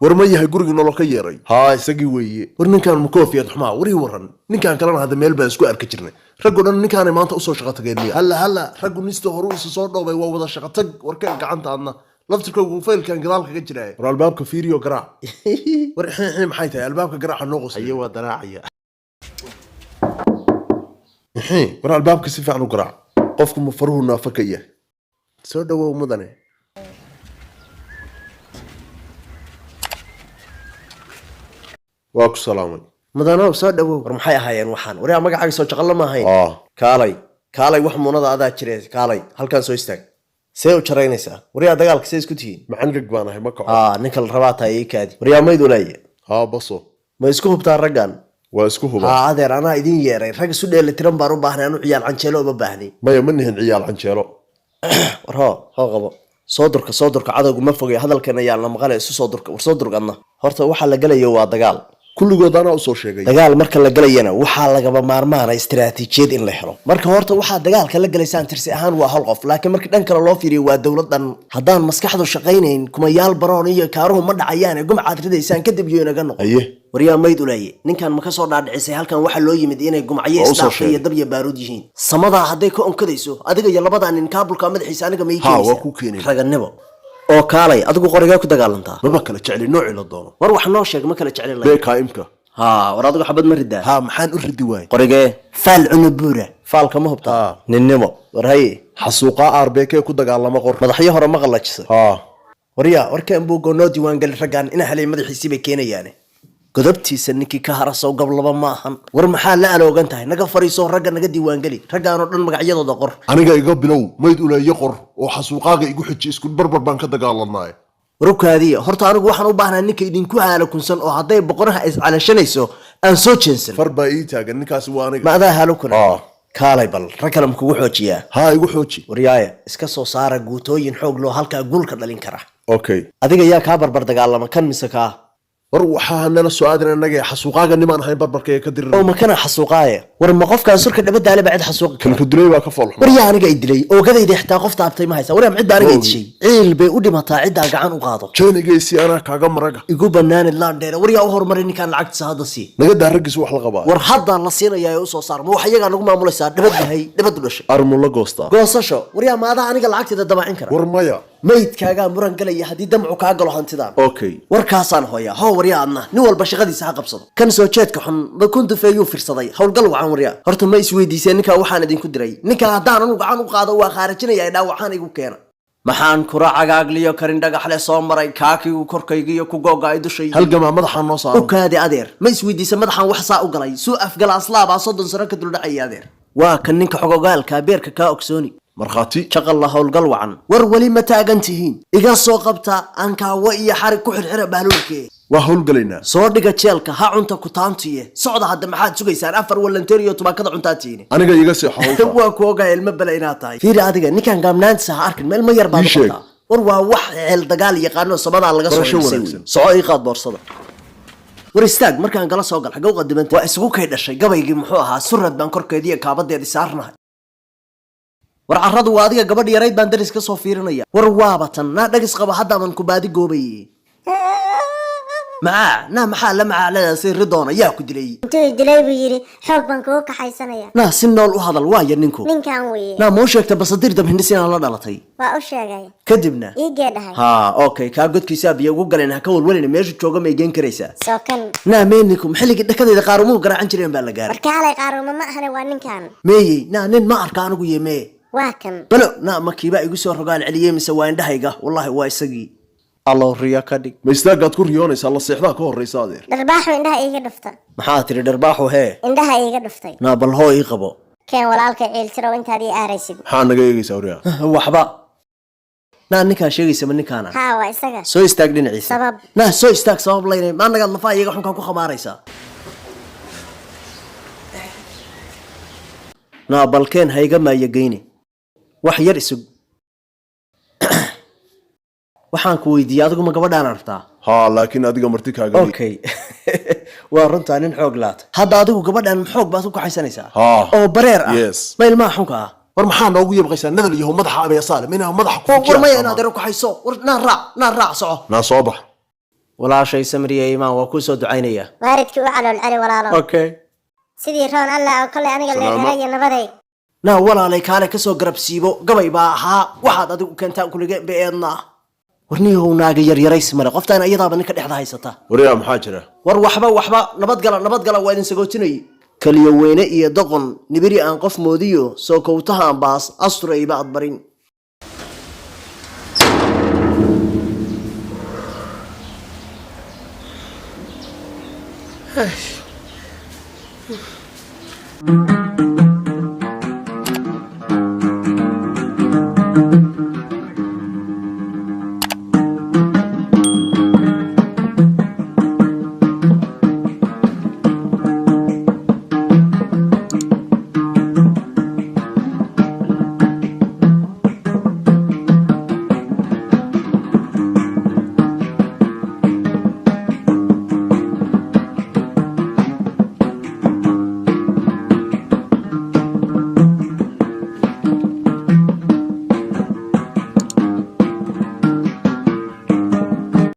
War ma yahay gurigii nolol ka yeeray? Haa, isagii weeye. War ninkaan makoofiyad xumaa? Warii waran, ninkaan kalena hadda meel baan isku arki jirnay. Raggo dhan ninkaanay maanta usoo shaqo tageen miya? Halla halla, raggu nista horu isa soo dhoobay, waa wada shaqo tag. Warkeen gacantaadna laftirkoogu faylkan gadaal kaga jiraaya. War albaabka fiiriyo, garaac. War xixi, maxay tahay? Albaabka garaaca noo qosay. Haye, waa daraacaya. Xixi, war albaabka si fiican u garaac. Qofku ma faruhu naafa ka yahay? Soo dhawow, mudane. Waa ku salaamay. Mudanow, soo dhawow. War maxay ahaayeen waxaan? Waryaa, magacaaga soo jaqallo ma ahayn? Aa. Kaalay, kaalay, wax muunada adaa jire. Kaalay halkaan soo istaag. See u jaraynaysaa? Waryaa, dagaalka see isku tihiin? Macangag baan ahay, ma kaco. Aa, ninka la rabaa tahay. Ii kaadi. Waryaa, mayd ulaaye? Haa, baso. Ma isku hubtaa raggan? Waa isku hubaa. Haa adeer, anaa idin yeeray. Rag isu dheelitiran baan u baahnay. Anu ciyaal canjeelo uma baahnay. Maya, ma nihin ciyaal canjeelo. War hoo, hoo, qabo. Soo durka, soo durka, cadowgu ma fogay. Hadalkan ayaa la maqalay. Isu soo durka. War soo durk adna. Horta waxaa la gelayo waa dagaal. Kulligood anaa usoo sheegay. Dagaal marka la gelayana waxaa lagaba maarmaana istiraatiijiyad in la helo. Marka horta waxaa dagaalka la gelaysaan tirsi ahaan waa hal qof, laakiin marka dhan kale loo fiiriyo waa dowlad dhan. Haddaan maskaxdu shaqaynayn, kumayaal baroon iyo kaaruhu ma dhacayaane. Gumcaad ridaysaan kadib iyo inaga noqon. Haye. Waryaa, mayd ulaaye, ninkan ma ka soo dhaadhicisay halkan waxaa loo yimid inay gumacyo Waa usoo isdhaafta iyo sheegay. dab iyo baaruud yihiin? Samadaa hadday ka onkadayso adiga iyo labadaa nin, kaabulka madaxiisa aniga ma ii Haa, keenaysaa? waa kuu keenaya. Raganimo oo kaalay. Adigu qorigee ku dagaalantaa? Maba kala jecli noocii la doono. War wax noo sheeg, ma kala jeclin la. Beekaimka. Haa, war adigu xabad ma ridaa? Haa, maxaan u ridi waayey? Qorigee? Faal cunubuura. Faalka ma hubtaa? Haa. Ninnimo. War haye. Xasuuqaa aarbeekee ku dagaalama qor. Madaxyo hore ma qallajisay? Haa. Waryaa, warkaan buugoo noo diiwaangelin raggaan ina helay madaxiisii bay keenayaane. Godobtiisa ninkii ka hara sow gablaba ma ahan. War maxaa la aloogan tahay? Naga fariiso, ragga naga diiwaangeli. Raggaanoo dhan magacyadooda qor. Aniga iga bilow, mayd uleeyo qor oo xasuuqaaga igu xiji. Isku barbar baan ka dagaalanaaye. Warukaadiya, horta anigu waxaan u baahnaa ninka idinku haalakunsan oo hadday boqoraha iscalashanayso aan soo jeensan. Far baa ii taagan, ninkaasi waa aniga. Ma adaa haalukuna? Haa. Kaalay bal, rag kale ma kugu xoojiyaa? Haa, igu xooji. Waryaaya, iska soo saara guutooyin xoog loo halkaa guulka dhalin kara. Okay. Adiga yaa kaa barbar dagaalama, kan mise kaa? War waxaa nala soo aadan annaga ee xasuuqaaga nimaan ahayn barbarkaya ka dirir. Oo makana xasuuqaaya? War ma qofkaan surka dhabadaale baa cid xasuuqi kara? Kanka dulay baa ka foolxuma. War yaa aniga i dilay? Oogadayda xitaa qof taabtay ma haysa. War yaa cidda aniga i Oogi. dishay? Ciil bay u dhimataa ciddaa gacan u qaado. Jeenigaysi anaa kaaga maraga. Igu banaanid, laandheere. War yaa u horumaray ninkaan lacagtiisa hadda sii? Naga daa, raggiisa wax la qabaa. War haddaa la siinayaa ee usoo saar. Ma wax iyagaa nagu maamulaysaa? Dhabad yahay, dhabadu dhashay. Armu la goostaa. Goosasho. War yaa maadaa aniga lacagteeda damaacin kara? War maya. Maydkaagaa muran galaya haddii damcu kaa galo hantidan. Okay. Warkaasaan hooyaa. Hoo, waryaa, adna nin walba shaqadiisa ha qabsado. Kan soo jeedka xun ma kun dufeeyuu firsaday? Howlgal wacan. Waryaa, horta ma isweydiiseen ninkaa waxaan idinku diray? Ninkaa haddaan anu gacan u qaado waa khaarajinaya ee dhaawacaan igu keena. Maxaan kura cagaagliyo karin dhagaxle soo maray kaakigu korkaygiyo ku googa-ay dushay? Halgamaa madaxaa noo U saaran. kaadi adeer, ma isweydiisa madaxaan wax saa u galay? Suu afgala aslaabaa 30 sano ka duldhacaya adeer. Waa kan ninka xogogaalka beerka kaa ogsooni. Markhaati. Jaqalla, howlgal wacan. War weli ma taagan tihiin? Iga soo qabta ankaawo iyo xarig ku xirxira bahluulkee. Waa howlgalaynaa. Soo dhiga jeelka, ha cunta kutaantiye. Socda hadda, maxaad sugaysaan? Afar walanteer iyo tubaakada cuntaa tiini. Aniga iga seexo hawsha. Waa ku ogaa ilmo bale inaad tahay. Fiiri adiga, ninkaan gaabnaantiisa ha arkin, meel ma yar baad Ii u sheeg. qabtaa. War waa wax xeel dagaal yaqaano, samadaa laga soo Barasho dhisay. wanaagsan. Wey. Soco, ii qaad boorsada. War istaag, markaan kala soo gal xagga u qadimanta. Waa isugu kay dhashay gabaygii. Muxuu ahaa? Surad baan korkeediiyo kaabadeedii saarnahay. War carradu waa adiga. Gabadh yarayd baan daris ka soo fiirinaya. War waaba tan. Naa dhagis qaba, haddaaban ku baadi goobayey. Macaa naa, maxaa la macaacladaasay ridoona? Yaa ku dilay? Intuu i dilay buu yidhi, xoog baan kugu kaxaysanaya. Naa si nool u hadal, waaya ninku? Ninkan weeye. Naa mau sheegta basadiir dabhindhis inaan la dhalatay? Waa u sheegay. Kadibna? Ii gee dhahay. Haa, okay, kaa godkiisaa biyo ugu galeen, ha ka walwalina. Meeshu jooga may geen karaysaa? Soo kan. Naa mee ninku? Xilligii dhakadayda qaarumuhu garaacan jireen baa la gaaray. Warkaalay, qaaruuma ma ahane, waa ninkan. Meeyey? Naa nin ma arka anigu ye, mee? Waa kan. Balo naa, makiibaa igu soo rogaal celiyey mise waa indhahayga? Wallaahi waa isagii. Allow riyo ka dhig. Ma istaagaad ku riyoonaysaa? La seexdaa ka horraysa adeer. Dharbaaxu indhaha iiga dhufta. Maxaa tiri? Dharbaaxu hee? Indhaha iiga dhuftay. Naa bal hoo, ii qabo. Keen walaalka ciiltirow intaad ii aaraysid. Maxaa naga eegaysaa, waryaa? Waxba. Naa ninkaa sheegaysa ma ninkaana? Haa, waa isaga. Soo istaag dhinaciisa. Sabab? Naa soo istaag. Sabab laynay maa nagaad lafaha iyaga xunkaa ku khamaaraysaa? Naa balkeen, hayga maaya geyne. Wax yar isug, waxaan ku weydiiyey, adigu ma gabadhaan aragtaa? Haa, laakiin adiga marti kaaga. Okay, waa runtaa, nin xoog laata. Hadda adigu gabadhan xoog baad ku kaxaysanaysaa? Haa. Oo bareer ah? Yes. Ma ilmaha xunka ah? War maxaa noogu yabqaysaa? Nadal yahow, madaxa abeesaale minaa madaxa ku War maya, inaad ero kaxayso. War naa raac, naa raac, soco. Naa soo bax. Walaashay samriya iimaan waa kuu soo ducaynaya. Waalidkii u calool celi, walaalo. Okay. Sidii roon Allah oo kollay aniga Salaamo. leehelaya nabaday. Naa walaalay, kaale kasoo garab siibo. Gabay baa ahaa waxaad adigu keentaan kulige beeednaa. Warniyahow, naaga yaryaraysi male, qoftaan iyadaaba ninka dhexda haysata. Waryaa, maxaa jira? War waxba, waxba, nabadgala, nabadgala, waa idin sagootinayay. Kaliya weyne iyo doqon nibiri aan qof moodiyo soo kowtahaan baas asturayba adbarin.